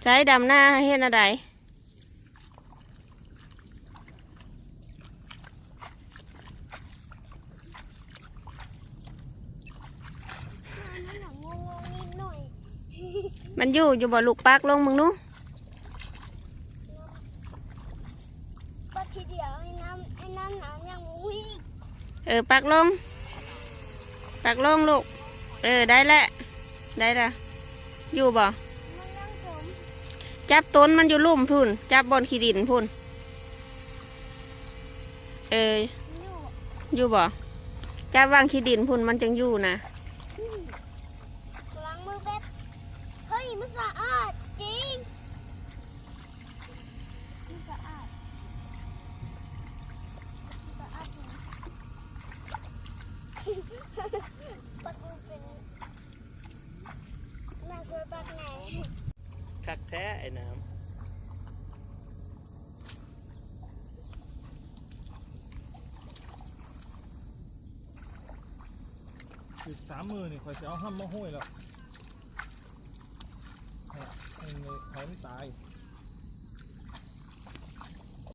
ໃຊ້ດຳນາເຮັດແນວໃດ? ມັນຢູ່ຢູ່ບໍ່ລູກ? ປັກລົງເບິ່ງດູ. ປັກທີດຽວ ໄອ້ນ້ຳ ໄອ້ນ້ຳໜາວຍັງບໍ່ຮູ້ອີກ. ເອີ ປັກລົງ ປັກລົງລູກ. ເອີ ໄດ້ແລ້ວ ໄດ້ແລ້ວ. ຢູ່ບໍ່? ມັນຍັງສົມ. ຈັບຕົ້ນມັນຢູ່ລຸ່ມພຸ້ນ ຈັບບ່ອນຂີ້ດິນພຸ້ນ. ເອີ ຢູ່ບໍ່? ຈັບຫວ່າງຂີ້ດິນພຸ້ນ ມັນຈັ່ງຢູ່ນະ. ອືມ ລ້າງມືແບບ ເຮີ້ຍ ມັນສະອາດຈິງ. ມັນສະອາດ ມັນສະອາດຈິງ. ປັກເປັນ ມາຊ່ວຍປັກແດ່. ຄັກແທ້ໄອ້ນ້ຳ. ອີກສາມມື້ນີ້ ຂ້ອຍຊິເອົາຮຳມາໂຮຍແລ້ວ ໃຫ້ ໃຫ້ ໃຫ້ມັນຕາຍ.